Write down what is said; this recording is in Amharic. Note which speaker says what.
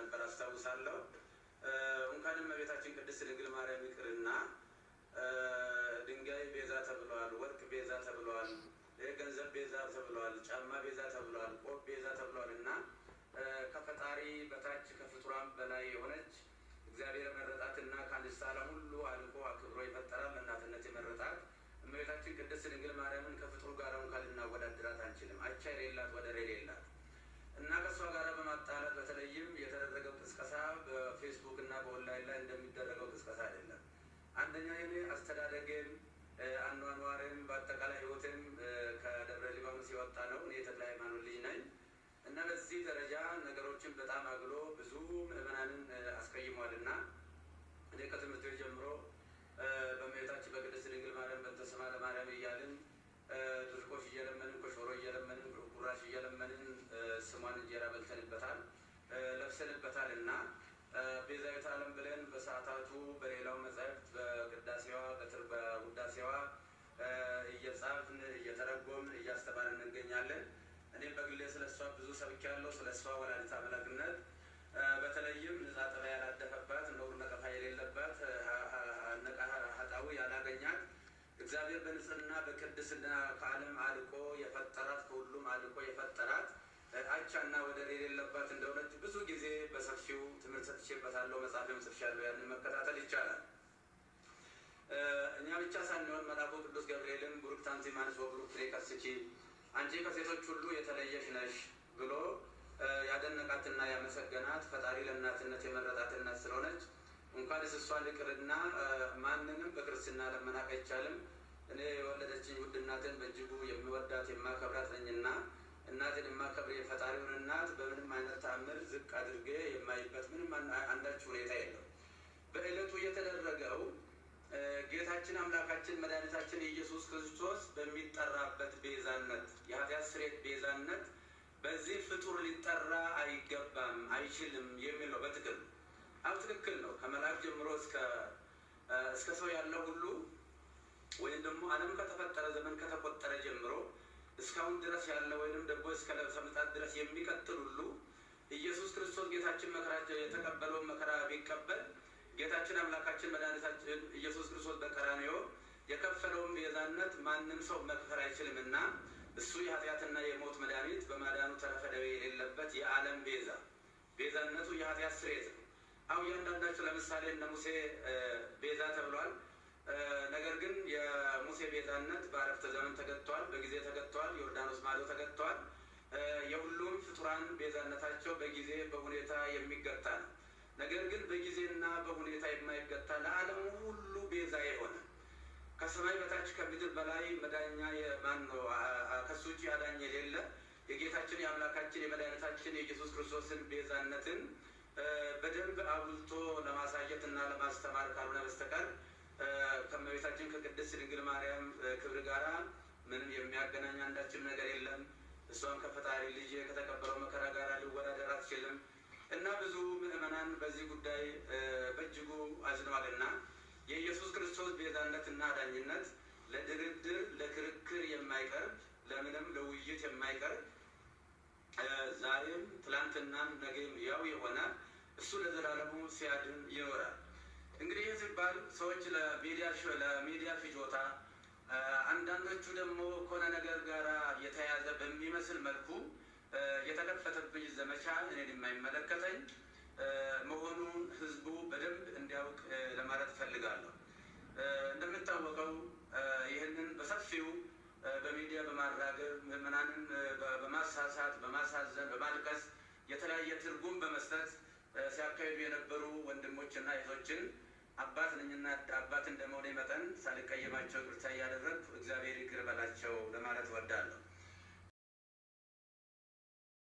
Speaker 1: እንደነበር አስታውሳለሁ። እንኳንም እመቤታችን ቅድስት ድንግል ማርያም ይቅርና ድንጋይ ቤዛ ተብሏል፣ ወርቅ ቤዛ ተብሏል፣ ገንዘብ ቤዛ ተብሏል፣ ጫማ ቤዛ ተብሏል፣ ቆብ ቤዛ ተብሏል እና ከፈጣሪ በታች ከፍጡራን በላይ የሆነች እግዚአብሔር የመረጣትና ከአንስተ ዓለም ሁሉ አልቆ አክብሮ የፈጠራት ለእናትነት የመረጣት እመቤታችን ቅድስት ድንግል ማርያምን ከፍጡር ጋር እንኳን ልናወዳድራት አንችልም። አቻ የሌላት፣ ወደር የሌላት እና ከእሷ ጋር በማጣላት በተለይም የተደረገው ቅስቀሳ በፌስቡክ እና በኦንላይን ላይ እንደሚደረገው ቅስቀሳ አይደለም። አንደኛ የኔ አስተዳደጌም አኗኗሬም በአጠቃላይ ሕይወቴም ከደብረ ሊባኖስ የወጣ ነው። እኔ የተክለ ሃይማኖት ልጅ ነኝ እና በዚህ ደረጃ ነገሮችን በጣም አግሎ ብዙ ምዕመናንን አስቀይሟል። እና እኔ ከትምህርት ቤት ጀምሮ በእመቤታችን በቅድስት ድንግል ማርያም በእንተ ስማ ለማርያም እያልን ድርቆሽ እየለመንን፣ ኮሾሮ እየለመንን፣ ቁራሽ እየለመንን ስሟን እንጀራ በልተንበታል፣ ለብሰንበታል። እና ቤዛዊተ ዓለም ብለን በሰዓታቱ፣ በሌላው መጻሕፍት፣ በቅዳሴዋ፣ በውዳሴዋ እየጻፍን፣ እየተረጎምን፣ እያስተማርን እንገኛለን። እኔም በግሌ ስለ እሷ ብዙ ሰብኬያለሁ። ስለ እሷ ወላዲተ አምላክነት፣ በተለይም ንጽሐ ጠባይ ያላደፈባት፣ ነውር ነቀፋ የሌለባት፣ ኃጣዊ ያላገኛት፣ እግዚአብሔር በንጽህና በቅድስና ከዓለም አልቆ የፈጠራት፣ ከሁሉም አልቆ የፈጠራት፣ አቻና ወደር የሌለባት እንደሆነች ብዙ ጊዜ በሰፊው ትምህርት ሰጥቼበታለሁ። መጽሐፍም ጽፌያለሁ። ያንን መከታተል ይቻላል። እኛ ብቻ ሳንሆን መልአኩ ቅዱስ ገብርኤልም "ቡርክት አንቲ እምአንስት ወቡሩክ ፍሬ ከርስኪ፣ አንቺ ከሴቶች ሁሉ የተለየሽ ነሽ" ብሎ ያደነቃትና ያመሰገናት፣ ፈጣሪ ለእናትነት የመረጣት እናት ስለሆነች እንኳንስ እሷን ይቅርና ማንንም በክርስትና ለመናቅ አይቻልም። እኔ የወለደችኝ ውድ እናትን በእጅጉ የሚወዳት የማከብራት ነኝና እናትን የማከብር የፈጣሪውን እናት በምንም አይነት ተአምር ዝቅ አድርጌ የማይበት ምንም አንዳች ሁኔታ የለም። በዕለቱ የተደረገው ጌታችን አምላካችን መድኃኒታችን ኢየሱስ ክርስቶስ በሚጠራበት ቤዛነት፣ የኃጢአት ስርየት ቤዛነት በዚህ ፍጡር ሊጠራ አይገባም፣ አይችልም የሚል ነው። በትክክል አብ ትክክል ነው። ከመልአክ ጀምሮ እስከ ሰው ያለው ሁሉ ወይም ደግሞ ዓለም ከተፈጠረ፣ ዘመን ከተቆጠረ ጀምሮ እስካሁን ድረስ ያለ ወይንም ደግሞ እስከ ምጽአት ድረስ የሚቀጥል ሁሉ ኢየሱስ ክርስቶስ ጌታችን መከራ የተቀበለውን መከራ ቢቀበል፣ ጌታችን አምላካችን መድኃኒታችን ኢየሱስ ክርስቶስ በቀራንዮ የከፈለውን ቤዛነት ማንም ሰው መክፈል አይችልምና እሱ የኃጢአትና የሞት መድኃኒት፣ በማዳኑ ተረፈ ደዌ የሌለበት የዓለም ቤዛ፣ ቤዛነቱ የኃጢአት ስርየት ነው። አሁን እያንዳንዳቸው ለምሳሌ እነ ሙሴ ቤዛ ተብሏል። ነገር ግን የሙሴ ቤዛነት በአረፍተ ዘመን ተገጥቷል፣ በጊዜ ተገጥቷል፣ ዮርዳኖስ ማዶ ተገጥቷል። የሁሉም ፍጡራን ቤዛነታቸው በጊዜ በሁኔታ የሚገታ ነው። ነገር ግን በጊዜና በሁኔታ የማይገታ፣ ለዓለም ሁሉ ቤዛ የሆነ፣ ከሰማይ በታች ከምድር በላይ መዳኛ የማን ነው? ከሱ ውጭ አዳኝ የሌለ የጌታችን የአምላካችን የመድኃኒታችን የኢየሱስ ክርስቶስን ቤዛነትን በደንብ አጉልቶ ለማሳየት እና ለማስተማር ካልሆነ በስተቀር ከእመቤታችን ከቅድስት ድንግል ማርያም ክብር ጋራ ምንም የሚያገናኝ አንዳችም ነገር የለም። እሷም ከፈጣሪ ልጅ ከተቀበለው መከራ ጋር ሊወዳደር አትችልም። እና ብዙ ምዕመናን በዚህ ጉዳይ በእጅጉ አዝነዋልና የኢየሱስ ክርስቶስ ቤዛነትና አዳኝነት ለድርድር፣ ለክርክር የማይቀርብ፣ ለምንም ለውይይት የማይቀርብ፣ ዛሬም ትላንትናም ነገም ያው የሆነ፣ እሱ ለዘላለሙ ሲያድን ይኖራል። እንግዲህ ይህ ሲባል ሰዎች ለሚዲያ ፍጆታ፣ አንዳንዶቹ ደግሞ ከሆነ ነገር ጋር የተያያዘ በሚመስል መልኩ የተከፈተብኝ ዘመቻ እኔን የማይመለከተኝ መሆኑን ሕዝቡ በደንብ እንዲያውቅ ለማለት እፈልጋለሁ። እንደሚታወቀው ይህንን በሰፊው በሚዲያ በማራገብ፣ ምዕመናንን በማሳሳት፣ በማሳዘን፣ በማልቀስ፣ የተለያየ ትርጉም በመስጠት ሲያካሂዱ የነበሩ ወንድሞችና እህቶችን አባት ነኝና አባት እንደመሆኔ መጠን ሳልቀየማቸው ይቅርታ እያደረግኩ እግዚአብሔር ይቅር በላቸው ለማለት እወዳለሁ።